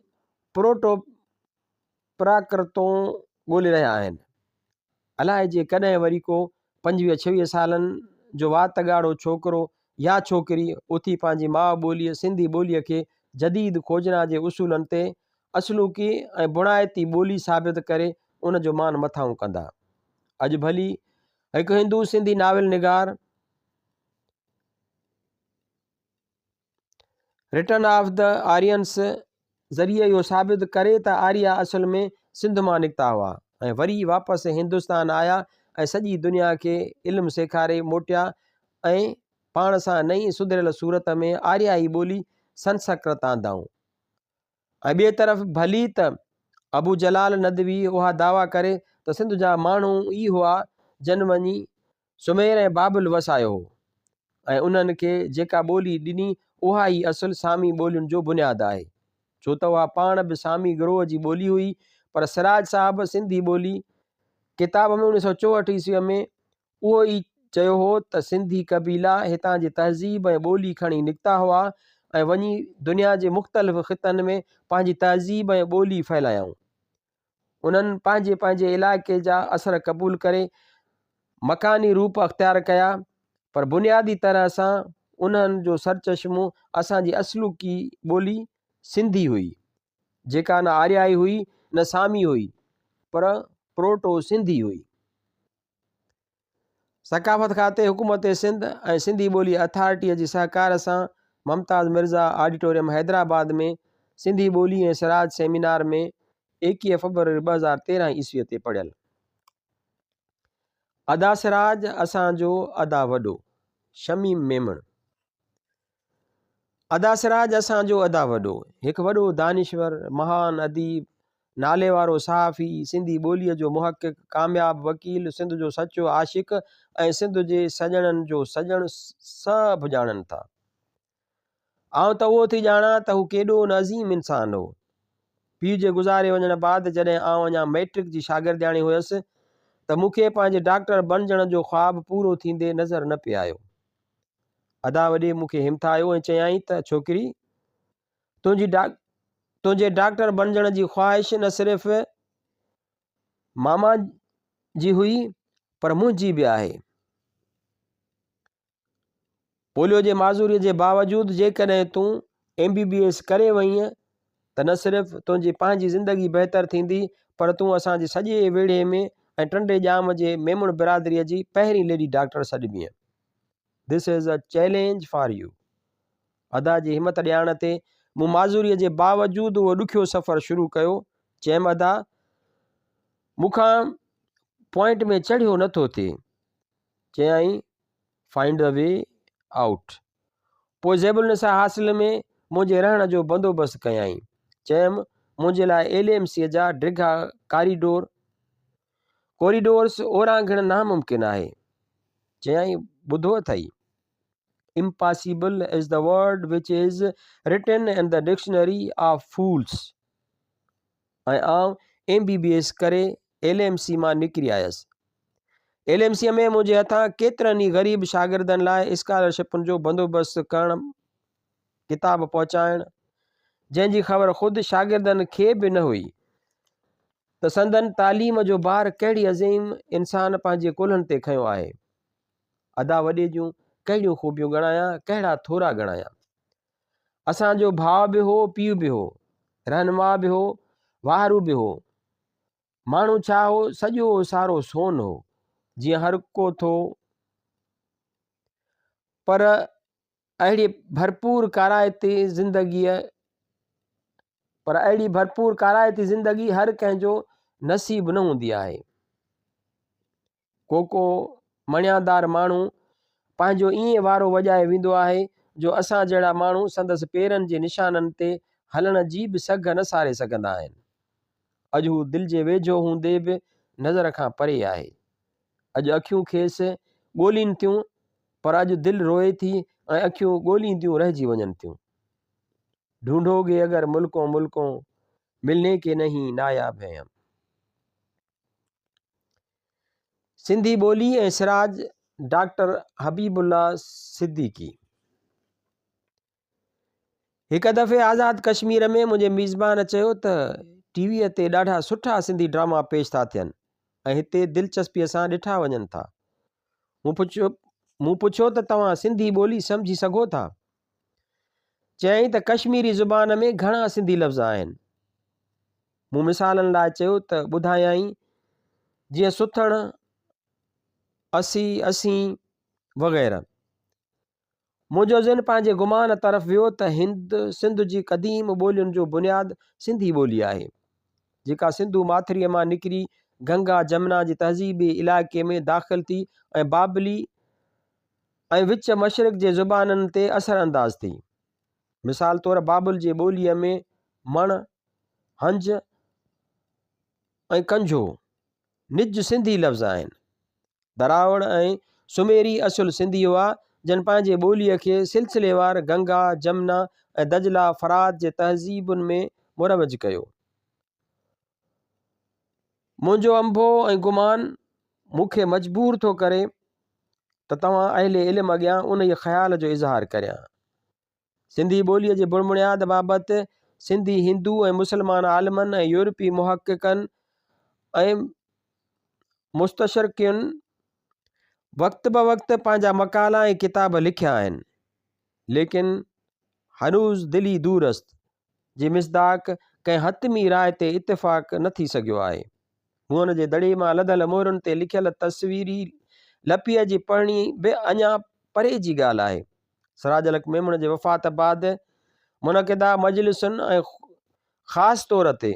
پروٽو پراڪرتون ڳولي رهيا آهن. الائجي ڪڏهن وري ڪو 25 26 سالن جو وات ڳاڙهو ڇوڪرو يا ڇوڪري اٿي پنهنجي ماء ٻوليء سنڌي ٻوليء کي جديد کوجنا جي اصولن تي اصلوڪي ۽ بڻائتي ٻولي ثابت ڪري ان جو مان مٿانهون ڪندا. اڄ ڀلي هڪ هندو سنڌي ناول نگار رٽرن آف the Aryans ذريعي اهو ثابت ڪري ته آريا اصل ۾ سنڌ مان نڪتا هئا ۽ وري واپس هندستان آيا ۽ سڄي دنيا کي علم سيکاري موٽيا ۽ پاڻ سان نئين سڌريل صورت ۾ آريائي ٻولي سنسڪرت آندائون. ۽ ٻئي طرف ڀلي ته ابو جلال ندوي اها دعويٰ ڪري ته سنڌ جا ماڻهو ئي هئا جن وڃي سمير ۽ بابل وسايو هو ۽ انهن کي جيڪا ٻولي ڏني اها ئي اصل سامي ٻولين جو بنياد آهي ڇو ته اها پاڻ به سامي گروهه جي ٻولي هئي پر سراج صاحب سنڌي ٻولي ڪتاب ۾ 1964 عيسويء ۾ اهو ئي چيو هو ته سنڌي قبيلا هتان جي تهذيب ۽ ٻولي کڻي نڪتا هئا ۽ وڃي دنيا جي مختلف خطن ۾ پنهنجي تهذيب ۽ ٻولي ڦهلايائون. انهن پنهنجي پنهنجي علائقي جا اثر قبول ڪري مڪاني روپ اختيار ڪيا پر بنيادي طرح سان انهن جو سرچشمو اسان جي اصلوڪي ٻولي سنڌي هئي جيڪا نه آريائي هئي نه سامي هئي پر پروٽو سنڌي هئي. ثقافت کاتي حڪومت سنڌ ۽ سنڌي ٻولي اٿارٽيء جي سهڪار سان ممتاز مرزا آڊيٽوريم حيدرآباد ۾ سنڌي ٻولي ۽ سراج سيمينار ۾ 21 فبروري 2013 عيسويء تي پڙهيل. ادا سراج اسان جو ادا وڏو، شميم ميمڻ. ادا سراج اسان جو ادا وڏو، هڪ وڏو دانشور، مهان اديب، ناليوارو صحافي، سنڌي ٻوليء جو محقق، ڪامياب وڪيل، سنڌ جو سچو عاشق ۽ سنڌ جي سڄڻن جو سڄڻ سڀ ڄاڻن ٿا. آئون ته اهو ٿي ڄاڻان ته هو ڪيڏو نه عظيم انسان هو. پيء جي گذاري وڃڻ بعد جڏهن آئون اڃا مئٽرڪ جي شاگردياڻي هيس ته مون کي پنهنجي ڊاڪٽر بڻجڻ جو خواب پورو ٿيندي نظر نه پئي آيو. ادا وڏي مون کي همٿايو ۽ چيائين ته ڇوڪري! تنهنجي تنهنجي ڊاڪٽر بڻجڻ جي خواهش نه صرف ماما جي هئي پر منهنجي به آهي. پوليو جي معذوريء جي باوجود جيڪڏهن تون ايم بي بي ايس ڪري وئينء ته نه صرف تنهنجي پنهنجي زندگي بهتر ٿيندي پر تون اسان جي سڄي ويڙهي ۾ ۽ ٽنڊي ڄام جي ميمڻ برادريء جي پهرين ليڊي ڊاڪٽر سڏبينء. This is a challenge for you. ادا جي همت ڏيارڻ تي مون معذوريء جي باوجود اهو ڏکيو سفر شروع ڪيو. چيم ادا مون کان پوائنٽ ۾ چڙهيو نه ٿو ٿئي. چيائين فائنڊ the V out. پوء زيب النساء هاسٽل ۾ منهنجي رهڻ جو بندوبست ڪيائين. چيم منهنجي لاء ايل ايم سيء جا ڊگها ڪاريڊور Corridors اورانگهڻ ناممڪن آهي. چيائين ٻڌو اٿئي؟ Impossible is the word which is written in the dictionary of fools. ۽ آئون ايم بي بي ايس ڪري ايل ايم سي مان نڪري آيس. ايل ايم سي ۾ منهنجي هٿان ڪيترن ئي غريب شاگردن لاء اسڪالرشپن جو بندوبست ڪرڻ، ڪتاب پهچائڻ، جنهن جي خبر خود شاگردن کي به نه هئي ته سندن تعليم جو بار ڪهڙي عظيم انسان پنهنجي ڪلهن تي کنيو آهي. ادا وڏي جون ڪهڙيون خوبيون ڳڻايان، ڪهڙا ٿورا ڳڻايان. اسان جو ڀاء به هو، پيء به هو، رهنما به هو، واهرو به هو. ماڻهو ڇا هو، سڄو سارو سون هو، جيئن هر ڪو ٿو پر اهڙي ڀرپور ڪارائتي زندگيء پر اهڙي ڀرپور ڪارائتي زندگي هر ڪنهن جو نصيب نه هوندي آهي. ڪو ڪو مڻيادار ماڻهو پنهنجو ائين وارو وڄائي ويندو آهي جو اسان جهڙا ماڻهو سندس پيرن جي نشانن تي هلڻ جي به سگهه نه ساري سگهندا آهن. اڄ هو دل جي ويجهو هوندي به نظر کان پري آهي. اڄ اکيون کيس ڳولين ٿيون پر اڄ دل روئي ٿي ۽ اکيون ڳولينديون رهجي وڃن ٿيون. ڍونڍو گي اگر ملڪون ملڪون ملني ڪي نهين ناياب هين هم. سنڌي ٻولي ۽ سراج ڊاڪٽر حبيب الله صديقي. هڪ دفعي آزاد ڪشمير ۾ منهنجي ميزبان چيو ته ٽي ويء تي ڏاڍا سٺا سنڌي ڊراما پيش ٿا ٿين ۽ هتي دلچسپيء سان ڏٺا وڃن ٿا. مون پڇيو مون پڇيو ته توهان سنڌي ٻولي سمجهي سگهو ٿا؟ چيائين ته ڪشميري زبان ۾ گهڻا سنڌي لفظ آهن. مون مثالن لاء چيو ته ٻڌايائين جيئن سٿڻ، اسي، اسين وغيره. منهنجو ذهن پنهنجي گمان طرف ويو ته هند سنڌ جي قديم ٻولين جو بنياد سنڌي ٻولي آهي، جيڪا سنڌو ماٿريء مان نڪري گنگا جمنا جي تهذيبي علائقي ۾ داخل ٿي ۽ بابلي ۽ وچ مشرق جي زبانن تي اثر انداز ٿي. مثال طور بابل جي ٻوليء ۾ مڻ، هنج ۽ ڪنجهو نج سنڌي لفظ آهن. دراوڙ ۽ سميري اصل سنڌي هئا، جن پنهنجي ٻوليء کي سلسليوار گنگا، جمنا ۽ دجله، فرات جي تهذيبن ۾ مروج ڪيو. منهنجو انڀو ۽ گمان مون کي مجبور ٿو ڪري ته توهان اهل علم اڳيان انهيء خيال جو اظهار ڪريان. سنڌي ٻوليء جي بڻبڻياد بابت سنڌي هندو ۽ مسلمان عالمن ۽ يورپي محققن ۽ مستشرقين وقت بوقت پنهنجا مقالا ۽ ڪتاب لکيا آهن، ليڪن هنوز دلي دور است جي مصداق ڪنهن حتمي راء تي اتفاق نه ٿي سگهيو آهي. موهن جي دڙي مان لڌل مهرن تي لکيل تصويري لپيء جي پڙهڻي به اڃا پري جي ڳالهه آهي. سراج الحق ميمڻ جي وفات بعد منعقده مجلسن ۽ خاص طور تي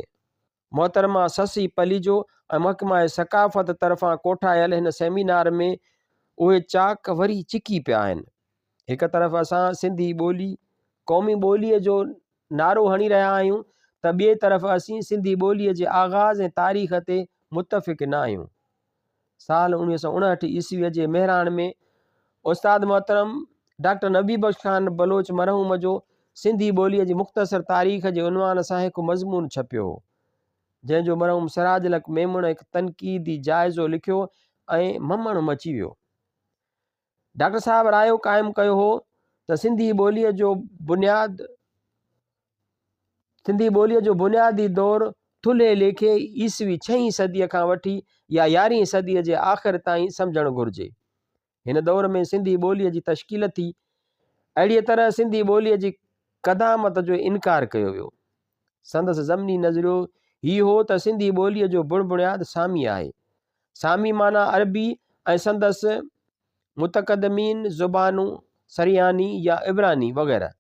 محترمه سسئي پليجو ۽ محڪمه ثقافت طرفان ڪوٺايل هن سيمينار ۾ اهي چاڪ وري چڪي پيا آهن. هڪ طرف اسان سنڌي ٻولي قومي ٻوليء جو نعرو هڻي رهيا آهيون ته ٻئي طرف اسين سنڌي ٻوليء جي آغاز ۽ تاريخ تي متفق نه آهيون. سال 1959 عيسويء جي مهراڻ ۾ استاد محترم ڊاڪٽر نبي بخش خان بلوچ مرحوم جو سنڌي ٻوليء جي مختصر تاريخ جي عنوان سان هڪ مضمون ڇپيو هو، جنهن جو مرحوم سراج الحق ميمڻ هڪ تنقيدي جائزو لکيو ۽ ممڻ مچي ويو. ڊاڪٽر صاحب رايو قائم ڪيو هو ته سنڌي ٻوليء جو بنياد سنڌي ٻوليء جو بنيادي دور ٿلهي ليکي عيسوي ڇهين صديء کان وٺي يا يارهين صديء جي آخر تائين سمجهڻ گهرجي. هن دور ۾ سنڌي ٻوليء جي تشڪيل ٿي. اهڙيء طرح سنڌي ٻوليء جي قدامت جو انڪار ڪيو ويو. سندس ضمني نظريو هي هو ته سنڌي ٻوليء جو بڻ بڻياد سامي آهي. سامي معنيٰ عربي ۽ سندس متقدمين زبانون سرياني يا عبراني وغيره.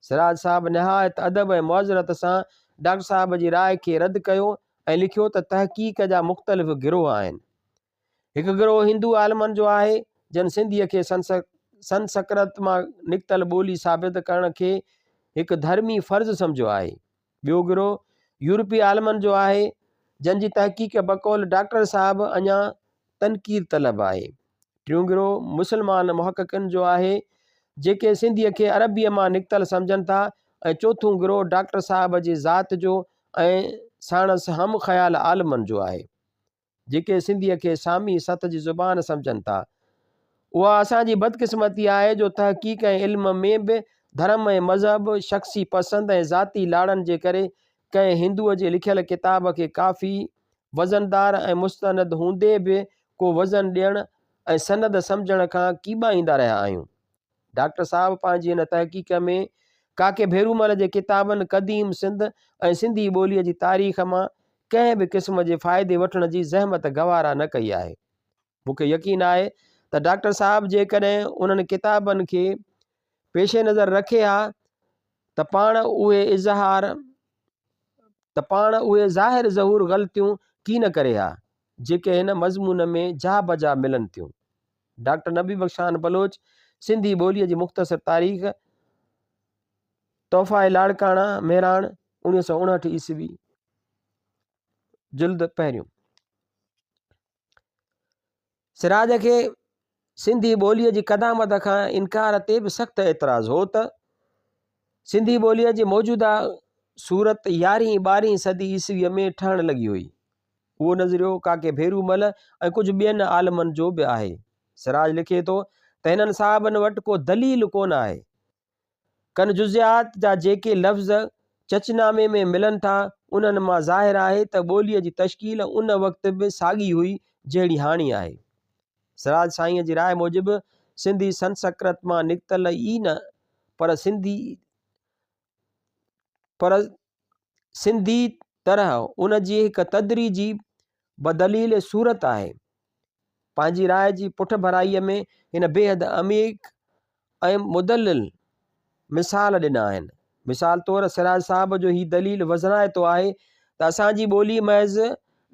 سراج صاحب نهايت ادب ۽ معذرت سان ڊاڪٽر صاحب جي راء کي رد ڪيو ۽ لکيو ته تحقيق جا مختلف گروهه آهن. هڪ گروهه هندو عالمن جو آهي، جن سنڌيء کي سنسڪرت مان نڪتل ٻولي ثابت ڪرڻ کي هڪ ڌرمي فرض سمجهيو آهي. ٻيو گروهه يورپي عالمن جو آهي، جن جي تحقيق بقول ڊاڪٽر صاحب اڃا تنقيد طلب آهي. ٽيون گروهه مسلمان محققن جو آهي، جيڪي سنڌيء کي عربيء مان نڪتل سمجهن ٿا ۽ چوٿون گروهه ڊاڪٽر صاحب جي ذات جو ۽ ساڻس هم خيال عالمن جو آهي. جيڪي سنڌيء کي سامي سٿ جي زبان سمجهن ٿا. اها اسان جي بدقسمتي آهي جو تحقيق ۽ علم ۾ به ڌرم ۽ مذهب، شخصي پسند ۽ ذاتي لاڙن جي ڪري ڪنهن هندوء جي لکيل ڪتاب کي ڪافي وزندار ۽ مستند هوندي به ڪو وزن ڏيڻ ۽ سند سمجهڻ کان ڪيٻائيندا رهيا آهيون. ڊاڪٽر صاحب پنهنجي هن تحقيق ۾ ڪاڪي ڀيرومل جي ڪتابن قديم سنڌ ۽ سنڌي ٻوليء جي تاريخ مان ڪنهن به قسم جي فائدي وٺڻ جي زحمت گوارا نه ڪئي آهي. مون کي يقين آهي ته ڊاڪٽر صاحب جيڪڏهن انهن ڪتابن کي پيش نظر رکي ها ته پاڻ اهي اظهار ته پاڻ اهي ظاهر ظهور غلطيون ڪين ڪري ها، جيڪي هن مضمون ۾ جا بجا ملن ٿيون. ڊاڪٽر نبي بخش خان بلوچ، سنڌي ٻوليء جي مختصر تاريخ، تحفه لاڙڪاڻا، مهراڻ، 1959 عيسوي، جلد پهريون. سراج کي سنڌي ٻوليء جي قدامت کان انڪار تي به سخت اعتراض هو ته سنڌي ٻوليء جي موجوده صورت يارهين ٻارهين صدي عيسويء ۾ ٺهڻ لڳي هئي. اهو نظريو ڪاڪي ڀيرومل ۽ ڪجهه ٻين عالمن جو به آهي. سراج لکي ٿو ته هنن صاحبن وٽ ڪو دليل ڪونه آهي. ڪن جزئيات جا جيڪي لفظ چچنامي ۾ ملن ٿا، انهن مان ظاهر آهي ته ٻوليء جي تشڪيل ان وقت به ساڳي هئي، جهڙي هاڻي آهي. سراج سائينء جي راء موجب سنڌي سنسڪرت مان نڪتل ئي نه پر سنڌي پر سنڌي طرح ان جي هڪ تدريجي بدليل صورت آهي. پنهنجي راء جي پٺڀرائيء ۾ هن بيحد عميق ۽ مدلل مثال ڏنا آهن. مثال طور سراج صاحب جو هي دليل وزنائتو آهي ته اسان جي ٻولي محض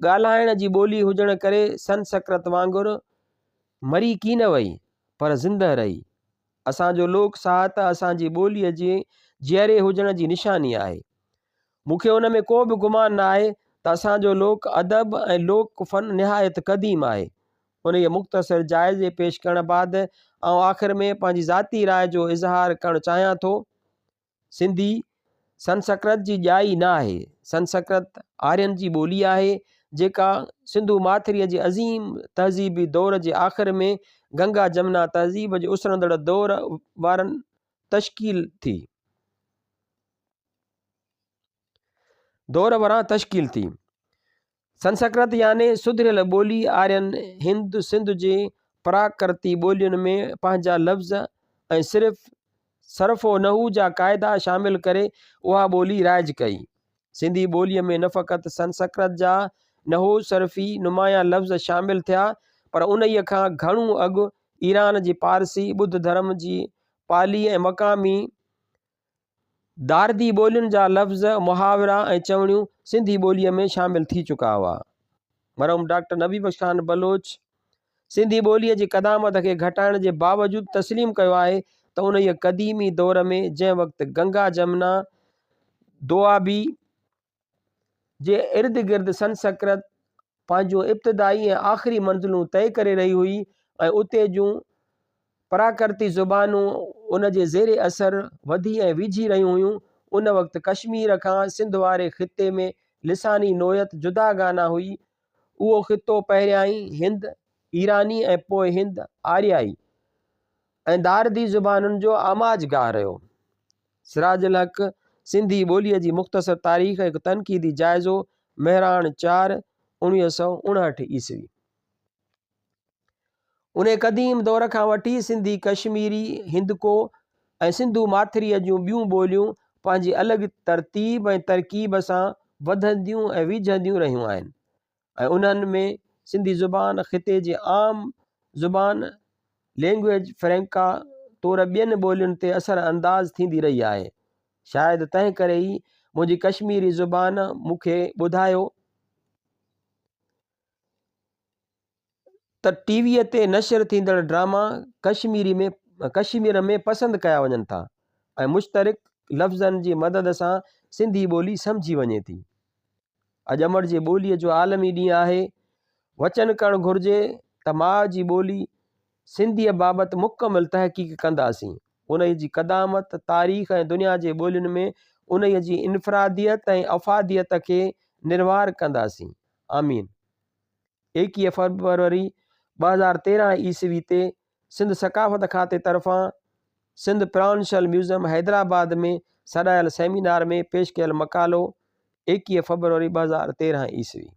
ڳالهائڻ جي ٻولي هجڻ ڪري سنسڪرت وانگر مري ڪين وئي پر زنده رهي. اسان جو لوڪ ساهت اسان جي ٻوليء جي جيئري هجڻ جي نشاني آهي. مون کي ان ۾ ڪو به گمان نه آهي ته اسان جو لوڪ ادب ۽ لوڪ فن نهايت قديم آهي. انهيء مختصر جائزي پيش ڪرڻ بعد آئون آخر ۾ پنهنجي ذاتي راء جو اظهار ڪرڻ چاهيان ٿو. سنڌي سنسڪرت جي ڄائي نه آهي. سنسڪرت آرين جي ٻولي آهي، جيڪا سنڌو ماٿريء جي عظيم تهذيبي دور جي آخر ۾ گنگا جمنا تهذيب جي اسرندڙ دور وارن تشڪيل ٿي. دور وران تشڪيل ٿي. سنسڪرت يعني سڌريل ٻولي آرين هند سنڌ جي پراڪرتي ٻولين ۾ پنهنجا لفظ ۽ صرف صرف و نحو جا قاعدا شامل ڪري اها ٻولي رائج ڪئي. سنڌي ٻوليء ۾ نه فقط سنسڪرت جا نحو صرفي نمايان لفظ شامل ٿيا پر انهيء کان گهڻو اڳ ايران جي پارسي، ٻڌ ڌرم جي پالي ۽ مقامي داردي ٻولين جا لفظ، محاورا ۽ چوڻيون سنڌي ٻوليء ۾ شامل ٿي چڪا هئا. مرحوم ڊاڪٽر نبي بخش خان بلوچ سنڌي ٻوليء جي قدامت کي گهٽائڻ جي باوجود تسليم ڪيو آهي ته انهيء قديمي دور ۾ جنهن وقت گنگا جمنا دوآبي جي ارد گرد سنسڪرت پنهنجون ابتدائي ۽ آخري منزلون طئي ڪري رهي هئي ۽ اتي جون پراڪرتي زبانون ان جي زير اثر وڌي ۽ ويجهي رهيون هيون، ان وقت ڪشمير کان سنڌ واري خطي ۾ لساني نوعيت جداگانه هئي. اهو خطو پهريائين هند ايراني ۽ پوء هند آريائي ۽ داردي زبانن جو آماجگاهه رهيو. سراج الحق، سنڌي ٻوليء جي مختصر تاريخ، هڪ تنقيدي جائزو، مهراڻ چار، 1959 عيسوي. انهيء قديم دور کان وٺي سنڌي ڪشميري، هندڪو، ۽ سنڌو ماٿريء جون ٻيون ٻوليون پنهنجي الڳ ترتيب ۽ ترڪيب سان وڌنديون ۽ ويجهنديون رهيون آهن ۽ انهن ۾ سنڌي زبان خطي جي عام زبان Language Franca طور ٻين ٻولين تي اثر انداز ٿيندي رهي آهي. شايد تنهن ڪري ئي منهنجي ڪشميري زبان مون کي ٻڌايو ته ٽي ويء تي نشر ٿيندڙ ڊراما ڪشميري ۾ ڪشمير ۾ پسند ڪيا وڃن ٿا ۽ مشترڪ لفظن جي مدد سان سنڌي ٻولي سمجهي وڃي ٿي. اڄ امڙ جي ٻوليء جو عالمي ڏينهن آهي. وچن ڪرڻ گهرجي ته ماء جي ٻولي سنڌيء بابت مڪمل تحقيق ڪنداسين. انهيء جي قدامت، تاريخ ۽ دنيا جي ٻولين ۾ انهيء جي انفراديت ۽ افاديت کي نروار ڪنداسين. آمين. 21 فيبروري 2013 عيسوي تي سنڌ ثقافت کاتي طرفان سنڌ پراونشل ميوزم حيدرآباد ۾ سڏايل سيمينار ۾ پيش ڪيل مقالو 21 فيبروري 2013 عيسوي.